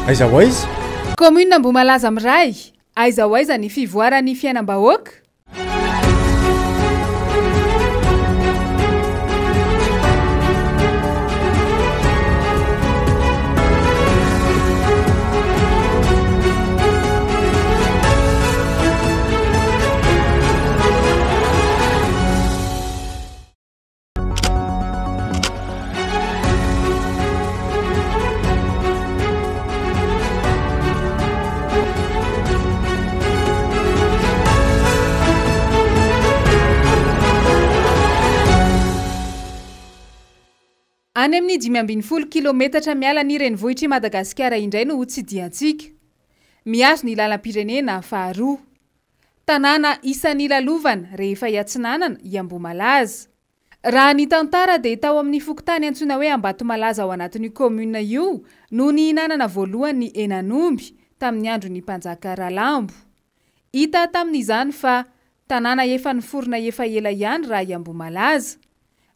Aiza ho aiza? Commune Ambohimalaza miray, aiza ho aiza ny fivoaran'ny fiainam-bahoaka? Any amin'ny 15 kilometatra miala ny renivohitr'i Madagasikara indray no hotsidihantsika. Mihazo ny lalam-pirenena faharoa. Tanàna isan'ny lalovana rehefa hiatsinanana i Ambohimalaza. Raha ny tantara dia tao amin'ny fokontany antsoina hoe Ambatomalaza ao anatin'io commune io no nihinanana voalohany ny henan'omby tamin'ny andron'ny mpanjaka Ralambo. Hita tamin'izany fa tanàna efa niforona efa ela ihany raha i Ambohimalaza.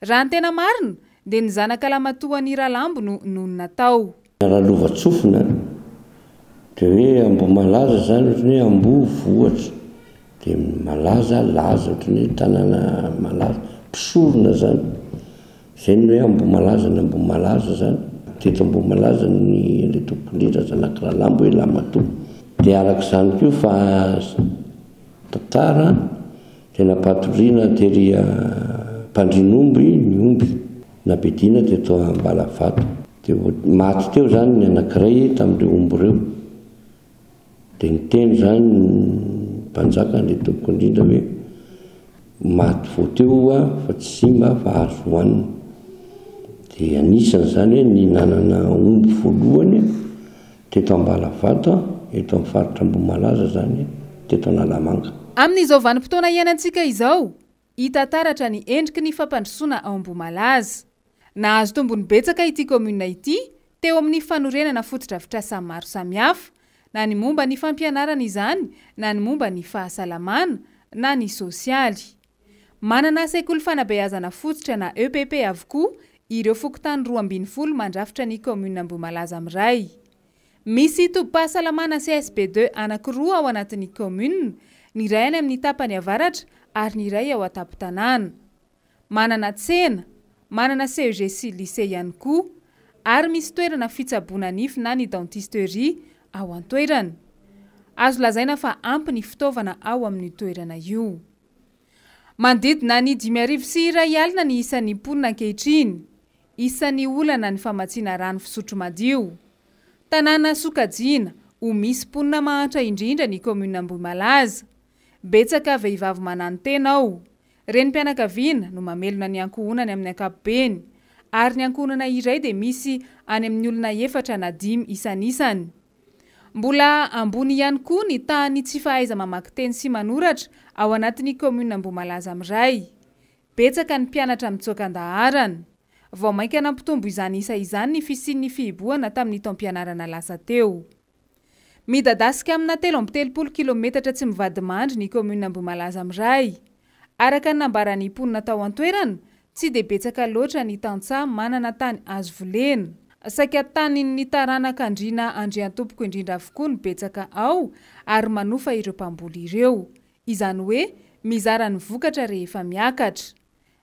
Raha ny tena marina dia ny zanaka lamatoan'i Ralambo no nonina tao. Raha lovantsofina dia hoe Ambohimalaza izany ohatran'ny hoe amboa vohitra dia malaza laza ohatran'ny hoe tanàna malaza, mpisorona izany. Izay ny hoe Ambohimalaza ny Ambohimalaza izany. Teto Ambohimalaza ny Andriantompokoindrindra zanak'i Ralambo hoe Lamatoa. Dia araka izany koa fa tantara dia nampatoriana tery Ampandrianomby ny omby nabediana teto Ambalavato. Dia maty teo izany ny anankiray tamin'ireo omby ireo. Dia niteny izany ny mpanjaka Andriantompokoindrindra hoe maty vao teo io fa tsy simba fa azo hohanina. Dia anisan'izany hoe nihinanana omby voalohany teto Ambalavato, eto amin'ny faritra Ambohimalaza izany, teto Analamanga. Amin'izao vanim-potoana iainantsika izao, hita taratra ny endriky ny fampandrosoana ao Ambohimalaza. Nahazo tombony betsaka ity commune ity teo amin'ny fanorenana fotodrafitrasa maro samihafa, na ny momba ny fampianarana izany na ny momba ny fahasalamana na ny sosialy. Manana sekoly fanabeazana fototra na EPP avokoa ireo fokontany 12 mandrafitra ny commune Ambohimalaza miray. Misy tobim-pahasalamana CSB deux anankiroa ao anatin'ny commune, ny iray any amin'ny tapany avaratra ary ny iray ao an-tampon-tanàna. Manana tsena, manana CEG sy lycée ihany koa, ary misy toerana fitsaboana nify na ny dentisterie ao an-toerana. Azo lazaina fa ampy ny fitaovana ao amin'io toerana io. Manodidina ny 1500 ny isan'ny mponina ankehitriny. Isan'ny olana ny famatsiana rano fisotro madio. Tanàna sokajiana ho misy mponina mahantra indrindra ny kaominina Ambohimalaza. Betsaka vehivavy mananotena ao. Renim-pianakaviana no mamelona ny ankohonany amin'ny ankapobeny, ary ny ankohonana iray dia misy any amin'ny olona efatra na dimy isanisany. Mbola ambony ihany koa ny tahan'ny tsy fahaiza-mamaky teny sy manoratra ao anatin'ny kaominina Ambohimalaza miray. Betsaka ny mpianatra mitsoaka an-daharana. Vao mainka nampitombo izany isa izany ny fisian'ny fihibohana tamin'ny taom-pianarana lasa teo. Midadasika amina 33 kilometatra tsy mivadi-mandry ny kaominina Ambohimalaza miray. Araka ny nambaran'ny mponina tao an-toerana, tsy dia betsaka loatra ny tantsaha manana tany azo volena. Saika tanin'ny taranak'andriana Andriantompoko indrindra avokoa no betsaka ao ary manofa ireo mpamboly ireo. Izany hoe mizara ny vokatra rehefa miakatra.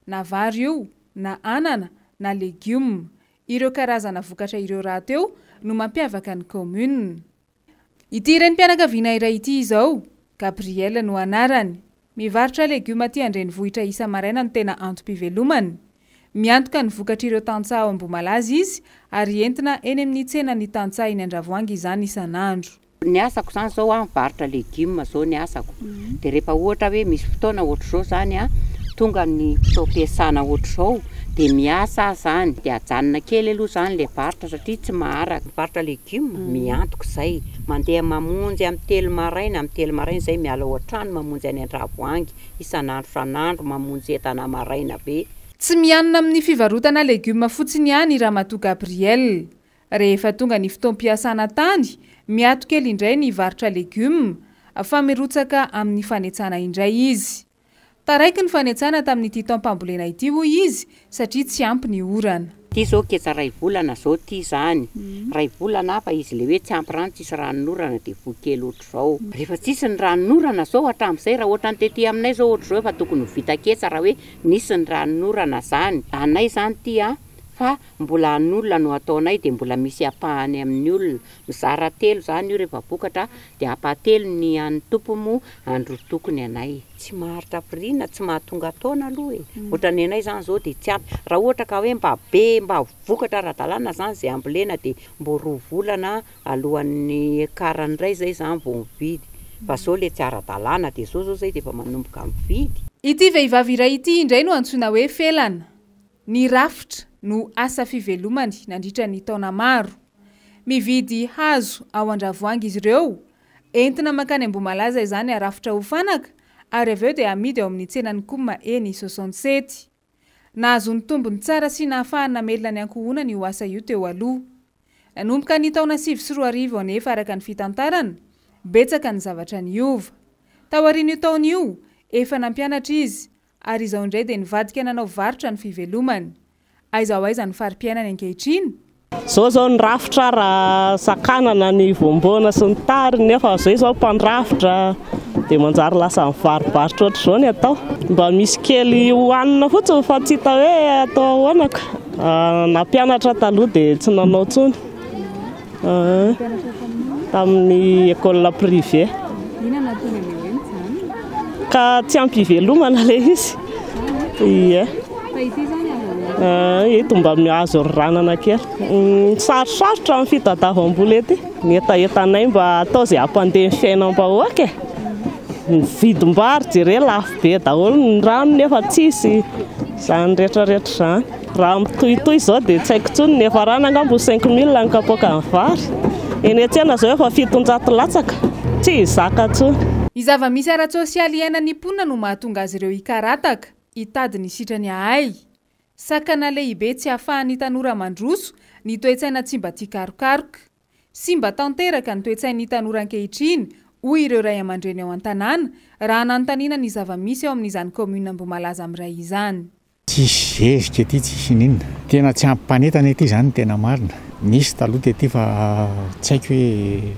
Na vary io, na anana, na legioma. Ireo karazana vokatra ireo rahateo no mampiavaka ny kaominina. Ity renim-pianakaviana iray ity izao, Gabrielle no anarany. Mivarotra legioma aty an-drenivohitra isa-maraina no tena antom-pivelomany. Miantoka ny vokatr'ireo tantsaha ao Ambohimalaza izy ary entina eny amin'ny tsenan'ny tantsaha eny Andravoahangy izany isan'andro. Ny asako zany zao an, mivarotra legioma zao ny asako, de rehefa ohatra hoe misy fotoana ohatr'izao zany an, tonga ny fotoam-piasana ohatr'izao de miasa aho zany, de ajanona kely aloha zany le varotra satria tsy maharaka. Mivarotra legioma, miantoka izay, mandeha mamonjy amin'ny telo maraina, amin'ny telo maraina izay miala ao an-trano mamonjy any Andravoahangy, isan'andro isan'andro mamonjy entana maraina be. Tsy mianina amin'ny fivarotana legioma fotsiny ihany i Ramatoa Gabrielle. Rehefa tonga ny fotoam-piasana tany, miato kely indray ny varotra legioma, fa mirotsaka amin'ny fanetsana indray izy. Taraiky ny fanetsana tamin'ity taom-pambolena ity hoy izy satria tsy ampy ny orana. Ty zao ketsa ray volana zao ty zany, ray volana fa izy le hoe tsy ampy rano tsisy ranonorana de voa kely ohatr'izao. Rehefa tsisy ny ranonorana zao hatramin'izay raha ohatran'ny tety aminay zao ohatr'izao efa tokony ho vita ketsa raha hoe nisy ny ranonorana zany. Anay zany ty an, fa mbola an'olona no ataonay de mbola misy ampahany amin'ny olona. Mizara telo zany io rehefa vokatra de ampahatelony ny an'ny tompony moa androtoko ny anay. Tsy maharitra hafiriana, tsy mahatonga taona aloha e. Ohatran'ny anay zany zao dia tsy ampy. Raha ohatra ka hoe mba be, mba vokatra ara-dalàna zany izay ambolena dia mbô roa volana alohan'ny hiakarany indray zay zany vao mividy. Fa zao le tsy ara-dalàna dia zao zao zay dia efa manomboka mividy. Ity vehivavy iray ity indray no antsoina hoe Felana. Ny rafitra no asa fivelomany nandritra ny taona maro. Mividy hazo ao Andravoahangy izy ireo, entina mankany Ambohimalaza izany arafitra ho fanaka ary avy eo dia amidy ao amin'ny tsenan'ny Coum eny Soixante-sept. Nahazoany tombony tsara sy nahafahany namelona ny ankohonany io asa io teo aloha. Nanomboka ny taona 2009 anefa araka ny fitantarana, betsaka ny zavatra niova. Taorian'io taona io, efa nampianatra izy ary izao indray dia nivadika nanao varotra ny fivelomany. Aiza ho aiza ny fari-piainany ankehitriny? Zao zao ny rafitra raha sakanana ny voamboana sy ny tariny nefa zay zao mpandrafitra dia manjary lasa mivarobarotra ohatr'izao ny atao. Mba misy kely hohanina fotsiny fa tsy hita hoe atao ahoana ka. Nampianatra taloha dia tsy nanao intsony. Tamin'ny école privée. Ka tsy ampy hivelomana ilay izy. Ie. Eto mba mihazo ranana kely. Sarosarotra ny fitadiavam-bola ety. Ny hetahetanay mba atao izay hampandeha ny fiainam-bahoaka e. Ny vidim-bary jereo lafo be daholo, ny rano nefa tsisy. Izany rehetrarehetra izany. Raha mitohitohy izao dia tsy haiko intsony ny hiafarana, angamba ho 5000 ny kapoakan'ny vary. Eny an-tsena izao efa 700 latsaka. Tsy zaka intsony. Ny zava-misy ara-tsosialy iainan'ny mponina no mahatonga azy ireo hikarataka, hitady ny sitrany ahay. Sakana lehibe tsy ahafahan'ny tanora mandroso ny toe-tsaina tsy mba tia karokaroka. Simba tanteraka ny toe-tsain'ny tanora ankehitriny, hoy ireo ray aman-dreny ao an-tanàna, raha nanontaniana ny zava-misy ao amin'izany kaominina Ambohimalaza Miray izany. Tsisy zezika ety tsisy ininona. Tena tsy ampy mpanentana ety izany ny tena marina. Nisy taloha tety fa tsy haiko hoe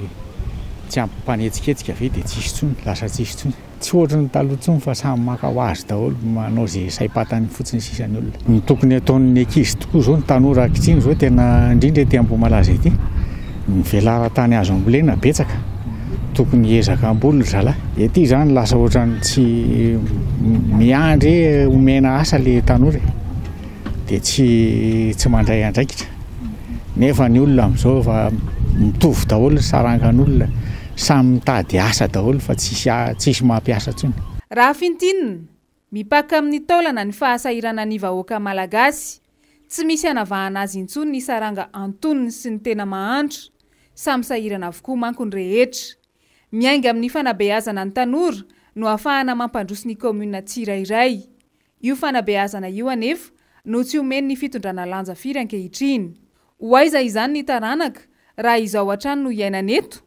tsy ampy mpanetsiketsika ve dia tsisy intsony, lasa tsisy intsony. Tsy ohatry ny taloha intsony fa samy maka ho azy daholo, manao izay saim-patany fotsiny sisa ny olona. Ny tokony ataon'ny ankizy tokoa izao, ny tanora ankehitriny izao tena indrindra ety Ambohimalaza ety, ny velaran-tany azo ambolena betsaka. Tokony hiezaka hamboly ry zalahy. Ety izany lasa ohatran'ny tsy miandry omena asa le tanora e. Dia tsy tsy mandray andraikitra. Nefa ny olona amin'izao efa mitovy daholo ny sarangan'olona. Samy mitady asa daholo fa tsisy tsisy mampiasa intsony. Raha fintinina, mipaka amin'ny taolana ny fahasahiranan'ny vahoaka malagasy. Tsy misy anavahana azy intsony ny saranga antonony sy ny tena mahantra. Samy sahirana avokoa manko ny rehetra. Miainga amin'ny fanabeazana ny tanora no ahafahana mampandroso ny kaominina tsirairay. Io fanabeazana io anefa no tsy omen'ny fitondrana lanja firy ankehitriny. Ho aiza izany ny taranaka raha izao hatrany no iainana eto?